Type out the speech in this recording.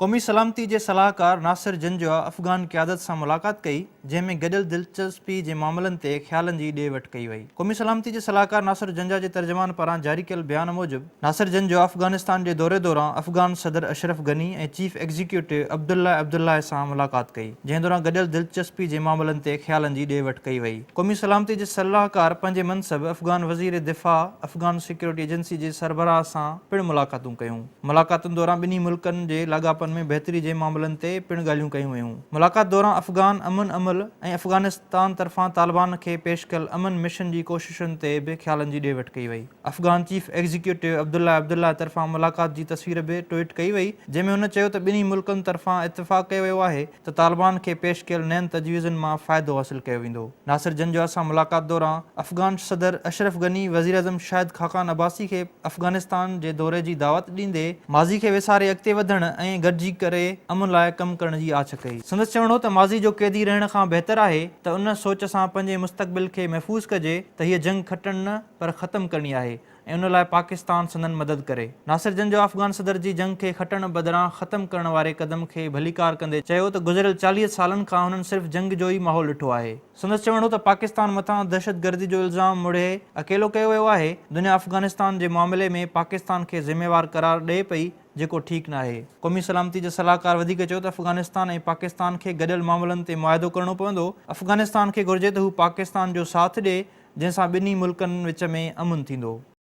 قومي سلامتي جي صلاحڪار ناصر جنجوعه افغان قيادت سان ملاقات ڪئي، جنهن ۾ گڏيل دلچسپي جي معاملن تي خيالن جي ڏي وٺ ڪئي وئي. قومي سلامتي جي صلاحڪار ناصر جنجا جي ترجمان پاران جاري ڪيل بيان موجب، ناصر جنجوعه افغانستان جي دوري دوران افغان صدر اشرف غني ۽ چيف ايگزيڪيوٽو عبدالله عبدالله سان ملاقات ڪئي، جنهن دوران گڏيل دلچسپي جي معاملن تي خيالن جي ڏي وٺ ڪئي وئي. قومي سلامتي جي صلاحڪار پنهنجي منصب افغان وزير دفاع، افغان سيڪيورٽي ايجنسي جي سربراهه سان پڻ ملاقاتون ڪيون. ملاقاتن دوران ٻنهي ملڪن جي لاڳاپن ۾ بهتري جي معاملن تي پڻ ڳالهيون ڪيون ويون. ملاقات دوران افغان امن عمل ۽ افغانستان طرفان طالبان کي پيش ڪيل امن مشن جي ڪوششن تي به خيالن جي ڏي وٺ ڪئي وئي. افغان چيف ايگزيڪيوٽو عبدالله عبدالله طرفان ملاقات جي تصوير به ٽوئيٽ ڪئي وئي جنهن ۾ هن چيو ته ٻنهي ملڪن طرفان اتفاق ڪيو ويو آهي ته طالبان کي پيش ڪيل نين تجويزن مان فائدو حاصل ڪيو ويندو. ناصر جنجوعه سان ملاقات دوران افغان صدر اشرف غني وزيراعظم شاهد خاقان عباسي کي افغانستان جي دوري جي دعوت ڏيندي ماضي کي وساري اڳتي وڌڻ ۽ گڏجي ڪري امن لاء ڪم ڪرڻ جي آڇ ڪئي. سندس چوڻ هو ته ماضي جو قيدي رهڻ کان بهتر آهي ته ان سوچ سان پنهنجي مستقبل کي محفوظ ڪجي ته هيء جنگ کٽڻ نه پر ختم ڪرڻي آهي ۽ ان لاء پاڪستان سندن مدد ڪري. ناصر جنجوعه افغان صدر جي جنگ کي کٽڻ بدران ختم ڪرڻ واري قدم کي ڀليڪار ڪندي چيو ته گذريل 40 سالن کان هنن صرف جنگ جو ئي ماحول ڏٺو آهي. سندس چوڻ هو ته پاڪستان مٿان دهشتگردي جو الزام مڙهي اڪيلو ڪيو ويو آهي، دنيا افغانستان جي معاملي ۾ پاڪستان کي ذميوار قرار ڏئي پئي جيڪو ٺيڪ ناهي. قومي سلامتي جي صلاحڪار وڌيڪ چيو ته افغانستان ۽ پاڪستان کي گڏيل معاملن تي معاهدو ڪرڻو پوندو، افغانستان کي گهرجي ته هو پاڪستان جو ساٿ ڏئي جنهن سان ٻنهي ملڪن وچ ۾ امن ٿيندو.